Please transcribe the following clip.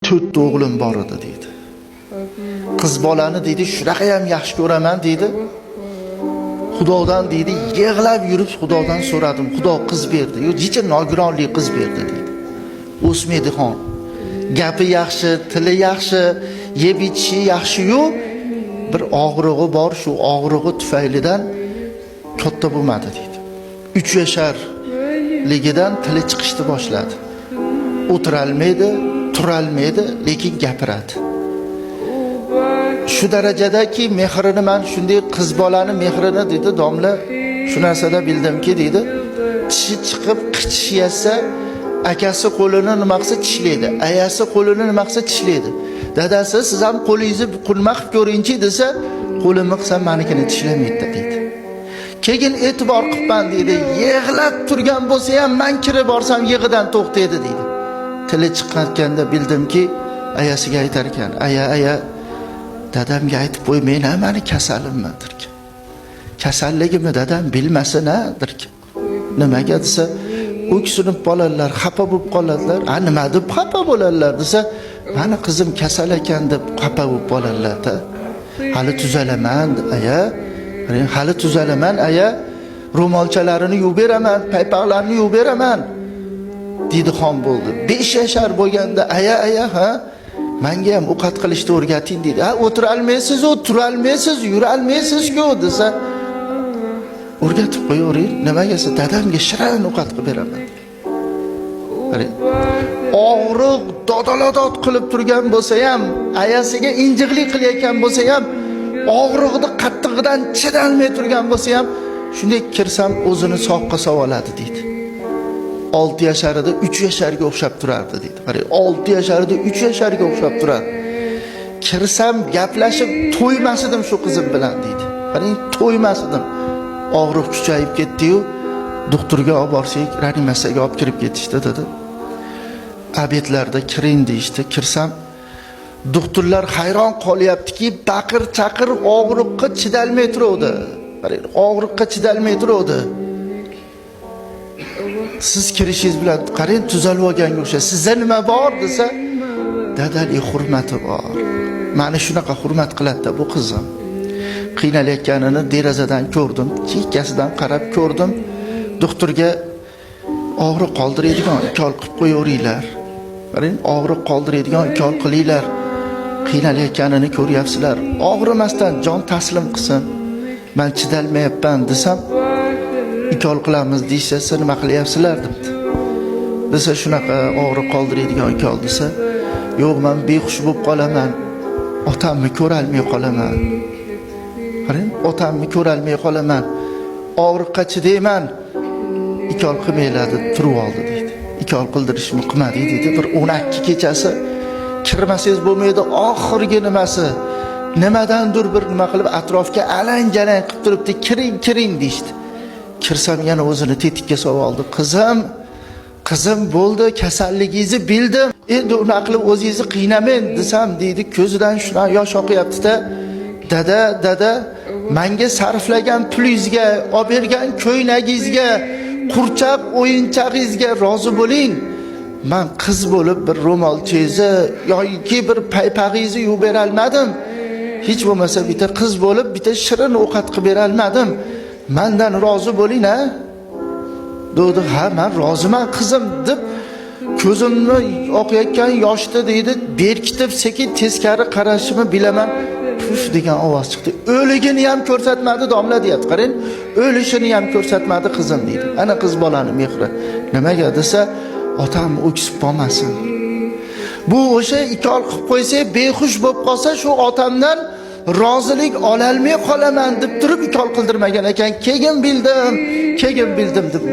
4 ta o'g'lim bor edi deydi. Qiz bolani deydi, shunaqa ham yaxshi ko'raman deydi. Xudodan deydi, yig'lab yurib Xudodan so'radim. Xudo qiz berdi. Yo, jicha nogironlik qiz berdi deydi. O'smaydi-xon. Gapi yaxshi, tili yaxshi, yeb ichishi yaxshi-yu, bir og'rig'i bor, shu og'rig'i tufaylidan katta bo'lmadi deydi. 3 yasharligidan tili chiqishni boshladi. O'tiralmaydi, turalmaydi, lekin gapiradi. Shu darajadaki mehrini man shunday qiz bolani mehrini dedi domla, shu narsada bildimki deydi, tishi chiqib qichishsa akasi qo'lini nima qilsa tishlaydi, ayasi qo'lini nima qilsa tishlaydi. Dadasi siz ham qo'lingizni nima qilib ko'ringchi desa, qo'limni qilsam manikini tishlamaydi deydi. Keyin e'tibor qilibman deydi, yig'lab turgan bo'lsa ham man kirib borsam yig'idan to'xtaydi deydi. Tili chiqqanda bildimki ayasiga aytar ekan, aya aya dadamga aytib qo'y, men ha mani kasalimmi derkan. Kasalligimni dadam bilmasin ha derkan. Nimaga desa, o'ksinib qoladilar, xafa bo'lib qoladilar. A nima deb xafa bo'ladilar desa, mani qizim kasal ekan deb xafa bo'lib qoladilar-da. Hali tuzalaman aya, hali tuzalaman aya, ro'molchalarini yuvib beraman, paypaqlarini yuvib beraman. Didixon bo'ldi. 5 yashar bo'lganda aya aya ha menga ham ovqat qilishni o'rgating deydi. Ha o'tirolmaysiz, u turolmaysiz, yurolmaysiz-ku desa, o'rgatib qo'yavering. Nimaga desa, dadamga shirin ovqat qilib beraman. Qarang. Og'riq dodoladod qilib turgan bo'lsa ham, ayasiga injiqlik qilayotgan bo'lsa ham, og'rig'ini qattig'idan chidalmay turgan bo'lsa ham, shunday kirsam o'zini soqqa soladi deydi. 6 yasharida 3 yasharga o'xshab turardi deydi. Qarang, 6 yasharida 3 yasharga o'xshab turardi. Kirsam gaplashib to'ymas edim shu qizim bilan deydi. Qarang, to'ymas edim. Og'riq kuchayib ketdi-yu, doktorga olib borsak, reanimatsiyaga olib kirib ketishdi dedi. Obedlarda kiring deyishdi. Kirsam doktorlar hayron qolyaptiki, baqir chaqir og'riqqa chidalmay turuvdi. Qarang, og'riqqa chidalmay turuvdi. Siz kirishingiz bilan qarang tuzalib olganga o'xshaydi. Sizda nima bor desa, dadalik hurmati bor. Mani shunaqa hurmat qiladi-da bu qizim. Qiynalayotganini derazadan ko'rdim, chekkasidan qarab ko'rdim. Doktorga og'riq qoldiradigan ukol qilib qo'yaveringlar. Qarang, og'riq qoldiradigan ukol qilinglar. Qiynalayotganini ko'ryapsizlar. Og'rimasdan jon taslim qilsin. Men chidalmayapman desam, ukol qilamiz deyishsa, nima qilyapsizlar debdi. Desa shunaqa og'riq qoldiradigan ukol desa, yo'q men behush bo'lib qolaman. Otamni ko'rolmay qolaman. Qarang, otamni ko'rolmay qolaman. Og'riqqa chidayman. Ukol qilmanglar deb turib oldi deydi. Ukol qildirishni qilmadik deydi. Bir 12 kechasi kirmasangiz bo'lmaydi, oxirgi nimasi. Nimadandir bir nima qilib atrofga alang-jalang qilib turibdi, kiring, kiring deyishdi. Kirsam yana o'zini tetikka solib oldi. Qizim, qizim bo'ldi, kasalligingizni bildim. Endi unaqa qilib o'zingizni qiynamang desam deydi, ko'zidan shunaqa yosh oqyapti-da. Dada, dada, menga sarflagan pulingizga, olib bergan ko'ylagingizga, qurchaq o'yinchog'ingizga rozi bo'ling. Men qiz bo'lib bir ro'molchangizni yoki bir paypag'ingizni yuvib bera olmadim. Hech bo'lmasa bitta qiz bo'lib bitta shirin ovqat qilib bera olmadim. Mendan rozi bo'ling a? Dedi, ha, men roziman qizim deb ko'zimni oqayotgan yoshni deydi, berkitib sekin teskari qarashimni bilaman. Puf degan ovoz chiqdi. O'ligini ham ko'rsatmadi domla deyapti. Qarang, o'lishini ham ko'rsatmadi qizim deydi. Ana qiz bolani mehri. Nimaga desa, otam o'ksib qolmasin. Bu o'sha ikol qilib qo'ysa, behush bo'lib qolsa, shu otamdan rozilik ololmay qolaman deb turib ikol qildirmagan ekan. Keyin bildim, keyin bildim deb.